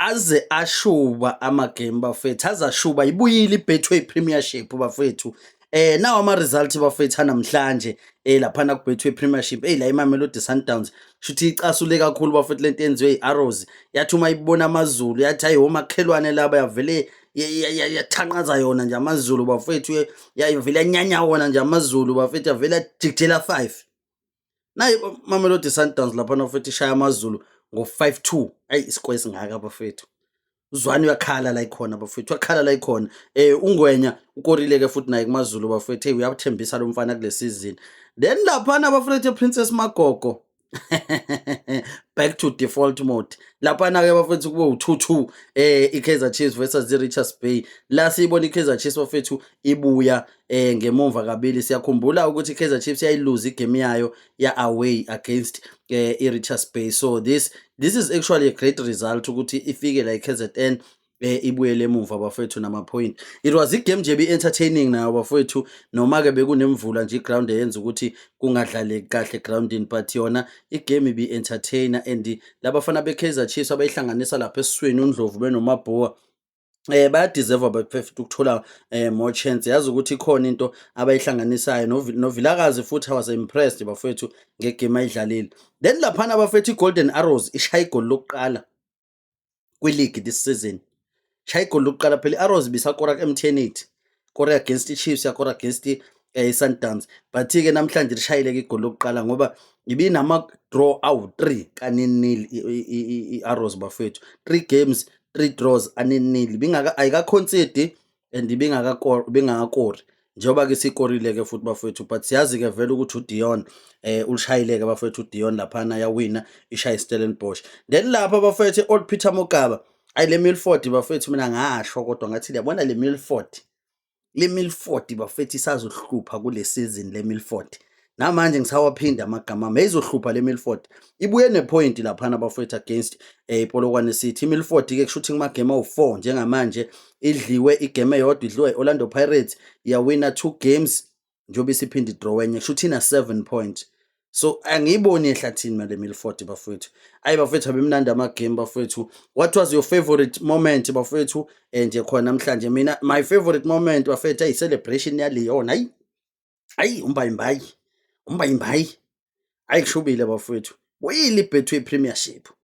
Aze ashuba amagame bafethu, aze ashuba, ibuyile iBetway Premiership bafethu. Nawo ama results bafethu namhlanje laphana ku Betway Premiership. Hey, la iMamelodi Sundowns shuthi icasule kakhulu bafethu lento yenziwe iArrows. Yathi uma ibona AmaZulu yathi, "Hayi, omakhelwane laba." Yavele yathanqaza yona nje AmaZulu bafethu, yavele yanyanya wona nje AmaZulu bafethu, yavele yajikijela 5. Nayi Mamelodi Sundowns laphana futhi ishaya AmaZulu ngo-5-2. Ayi, isikwe esingaka bafethu. Uzwani uyakhala la ikhona bafethu, uyakhala la ikhona. UNgwenya ukorile-ke futhi naye kumaZulu bafethu. Hey, uyathembisa lo mfana kule season. Then laphana bafethu, Princess Magogo, back to default mode laphana-ke bafethu, kube u-2-2 i-Kaizer Chiefs versus i-Richards Bay. La siyibona i-Kaizer Chiefs bafethu ibuya ngemumva kabili. Siyakhumbula ukuthi i-Kaizer Chiefs yayiluza igame yayo ya-away against i-Richards Bay, so this is actually a great result ukuthi ifike la i-KZN ibuyele emuva bafethu nama-point. It was igame nje bi-entertaining nayo bafethu, noma-ke bekunemvula nje, iground eyenza ukuthi kungadlaleki kahle egroundini, but yona igame ibi-entertainer and labafana be-Kaizer Chiefs abayihlanganisa lapha esiswini uNdlovu benoMabhuwa bayadeserve bafethu ukuthola more chance. Yazi ukuthi ikhona into abayihlanganisayo noVilakazi futhi. I was impressed bafethu ngegame ayidlalile. Then laphana bafethu, i-Golden Arrows ishaya igoli lokuqala kwi-league this season, shaya igoli lokuqala. Phela i-Arrows ibisakora ku-MTN 8, kora against i-Chiefs, yakora against i-Sundowns, but-ke namhlanje lishayile-ke igoli lokuqala ngoba ibinama-draw awu-3 ka-0-0 i-Arrows bafethu. Three games, three draws a-0-0, ayikaconcede and ibingakakori njengoba-ke sikorile-ke futhi bafethu. But siyazi-ke vele ukuthi uDion ulishayile-ke bafethu, uDion laphana yawina, ishaya iStellenbosch. Then lapha bafethu, Old Peter Mokaba, ayi, le Milford bafethu, mina ngasho kodwa ngathi liyabona le Milford, le Milford bafethu isazohlupha kule season le Milford. Namanje ngisawaphinda amagama ami, izohlupha le Milford. Ibuye nepoint laphana bafethu against iPolokwane City. IMilford ke kusho ukuthi kumagame awu4 njengamanje idliwe igame eyodwa, idliwe iOrlando Pirates, yawina two games njengoba isiphinda idraw enye, kusho ukuthi ina 7 points. So angiyiboni ehlathini male Milford bafethu. Ayi bafethu, abemnandi amagame bafethu. What was your favorite moment bafethu nje khona namhlanje? Mina, my favorite moment bafethu, ayi, celebration yaleyona. Ayi ayi, umbayimbayi, umbayimbayi, ayi, kushubile bafethu. Buyile iBetway Premiership.